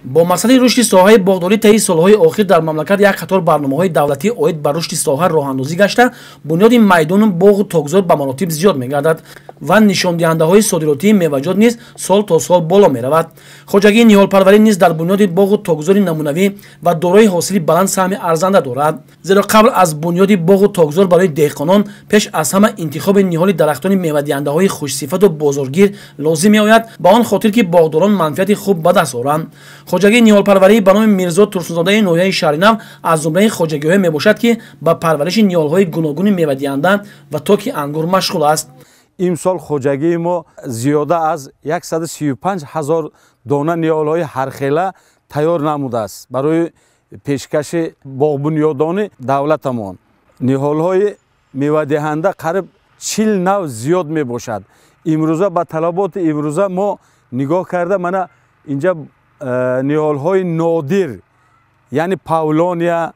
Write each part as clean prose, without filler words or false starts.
Бо мақсади рушди соҳаи боғдорӣ таи солҳои охир дар мамлакат як қатор барномаҳои давлатӣ оид ба рушди соҳа роҳандозӣ гашта, бунёди майдону боғу токзор ба маротиб зиёд мегардад ва нишондиҳандаҳои содиротии меваҷот низ сол то сол боло меравад. Хоҷагии ниҳолпарварӣ низ дар бунёди боғу токзори намунавӣ ва дорои ҳосили баланд саҳми арзанда дорад. Зеро қабл аз бунёди боғу токзор барои деҳқонон пеш аз ҳама интихоби ниҳоли дарахтони мевадиҳандаҳои хушсифату бозоргир лозим меояд, ба он хотир ки боғдорон манфиати хуб ба даст оранд. Хоҷагии ниҳолпарварии ба номи Мирзо Турсунзодаи ноҳияи Шаҳринав аз зумраи хоҷагиҳое мебошад, ки ба парвариши ниҳолҳои гуногуни мевадиҳанда ва токи ангур машғул аст. Имсол хоҷагии мо зиёда аз 135 ҳазор дона ниҳолҳои ҳархела тайёр намудааст барои пешкаши боғбунёдони давлатамон. Ниҳолҳои мевадиҳанда қариб 40 нав зиёд мебошад. Имрӯза ба талаботи имрӯза мо нигоҳ карда мана инҷа ниҳолҳои нодир, яъне павлония,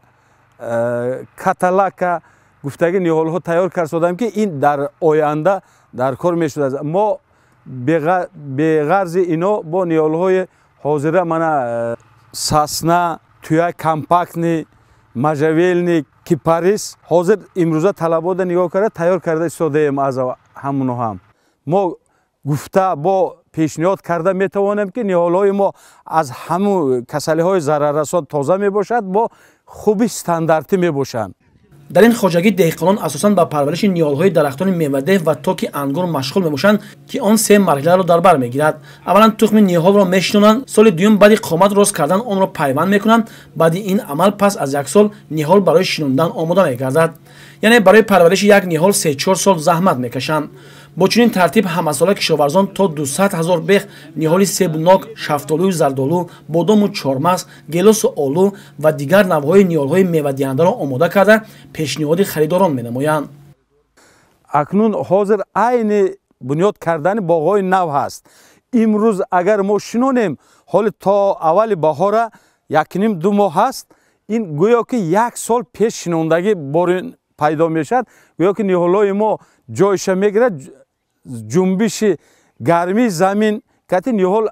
каталака гуфтаги ниҳолҳо тайёр кард, ки ин дар оянда дар кор мешудааст. Мо беғарзи ино бо ниҳолҳои ҳозира мана сосна, туя компактный, можжевельник, кипарис ҳозир имрӯза талабота нигоҳ карда тайёр карда истодаем. Аз ҳамуно ҳам мо гуфта бо пешниҳод карда метавонем, ки ниҳолҳои мо аз ҳамун касалиҳои зараррасон тоза мебошад, бо хуби стандартӣ мебошанд. Дар ин хоҷагӣ деҳқонон асосан ба парвариши ниҳолҳои дарахтони мевадеҳ ва токи ангур машғул мебошанд, ки он се марҳиларо дар бар мегирад. Аввалан тухми ниҳолро мешинонанд, соли дуюм баъди қомат рост кардан онро пайванд мекунанд. Баъди ин амал пас аз як сол ниҳол барои шинондан омода мегардад. Яъне барои парвариши як ниҳол 3-4 сол заҳмат мекашанд. Бо чунин тартиб ҳамасола кишоварзон то 200 ҳазор бех ниҳоли себу нок, шафтолую зардолу, бодому чормағз, гелосу олу ва дигар навъҳои ниҳолҳои мевадиҳандаро омода карда пешниҳоди харидорон менамоянд. Акнун ҳозир айни бунёд кардани боғҳои нав ҳаст. Имрӯз агар мо шинонем, ҳоли то аввали баҳора 1,5-2 моҳ ҳаст, ин гӯё ки як сол пеш шинондагӣ борин пайдо мешавад. Гӯё ки ниҳолҳои мо ҷойша мегирад, ҷунбиши гармии замин кати ниҳол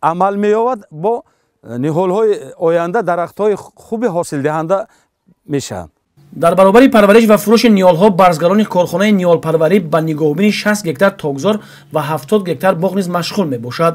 амал меёбад, бо ниҳолҳои оянда дарахтҳои хуби ҳосилдиҳанда мешаванд. Дар баробари парвариш ва фурӯши ниҳолҳо барзгарони корхонаи ниҳолпарварӣ ба нигоҳубини 60 гектар токзор ва 70 гектар боғ низ машғул мебошад.